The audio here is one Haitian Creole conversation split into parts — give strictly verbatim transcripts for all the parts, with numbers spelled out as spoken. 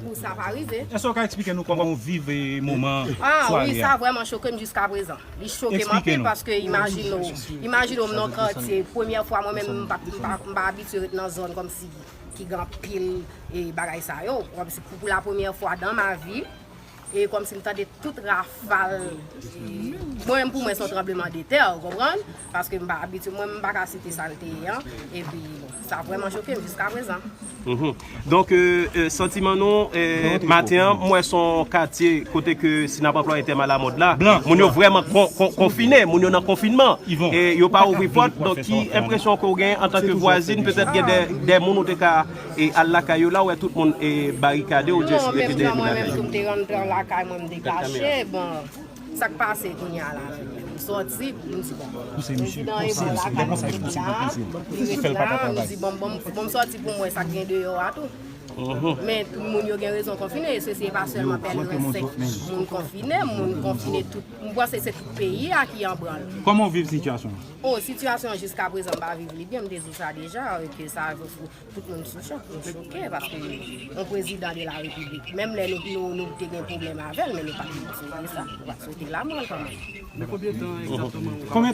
Pou sa pa rive. Èske w ka eksplike nou kòman w viv eh, moman Ah wi, sware a? Sa vrèman choke m jiska prezan. Li choke m anpil paske imajine w, imajine w nan katye, premyè fwa mwen menm m pa, m pa, m pa abitye ret nan zòn kòmsi ki gen anpil eh, bagay sa yo. Kòmsi pou, pou la premyè fwa dan ma vi, e kòmsi m tande tout rafal. Mwen menm pou mwen se yon tranbleman de tè, ou konprann? Paske m pa abitye, mwen m pa ka site sa l te ye an. Epi bon, sa vrèman choke m jiska prezan. Donk, euh, euh, santiman nou, euh, maten an, m wè se yon katye kote ke si n ap anplwaye tèm alamòd la, moun yo vrèman kon, kon, konfine, moun yo nan konfinman. E yo pa ouvri pòt, donk ki enpresyon ke w genyen antanke vwazin, petèt gen de, de moun ou te ka e al lakay yo la, w wè tout moun e barikade, ou just rete dèyè moun lakay yo. Mwen menm tou m te rantre lakay mwen, m te kache, bon. Sa k pase kounye a la menm? M sòti, m di bon. Prezidan e bon lakay mwen la, li ret la, m di bon, bon, bon, m sòti pou m wè sa k gen deyò a tou. Men moun yo gen rezon konfine, e se, se pa sèlman Pèleren senk moun konfine, moun konfine tout. M panse se tout peyi a ki an branle. Kòman w viv sitiyasyon an? O, sitiyasyon an jiska prezan m pa viv li byen, m te di w sa deja, ke sa, tout moun sou chòk, nou choke, paske yon prezidan de la repiblik, menm lè nou, nou, nou te gen pwoblèm avè l, men nou pa t swete sa, nou pa t swete lanmò l kanmenm. Konbyen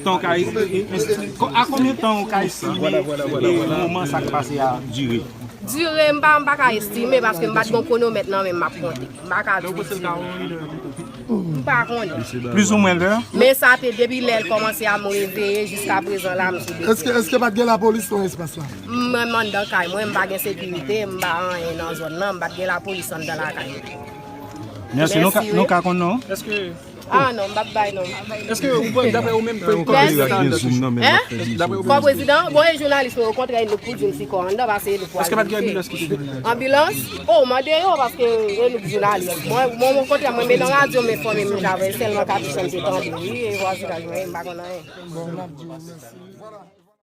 tan w ka, a konbyen tan w ka estime moman sa k pase a dire? Dire, m pa, m pa ka estime, paske m pa t gen kwonomèt nan men m, m ap konte. M pa ka di w dire. M pa konnen. Plizoumwen lè? Men sa te depi lè l kòmanse a m reveye jiska prezan la, m sou de. Èske, èske pa t gen lapolis nan espas la? Mwen m anndan kay mwen, m pa gen sekirite, m pa anyen nan zòn nan, m pa t gen lapolis anndan lakay mwen. Mèsi, nou ka, nou ka konn non? Èske Ah non, m p ap bay non. Èske ou pran, daprè ou menm, kò prezidan anndan toujou? Hein? Kò prezidan? Bon, e jounalis mwen, okontrè, e nou k pou di m si kò anndan, paske e nou k pou al verifye. Èske pa t gen anbilans ki te vini? Anbilans? O, mande yo, paske e nou k jounalis. Mwen, mwen, okontrè, mwen, men nan radyo, m enfòme m, m travay, sèlman katouch an m te tande, wi, e vwazinaj mwen, m pa konn anyen.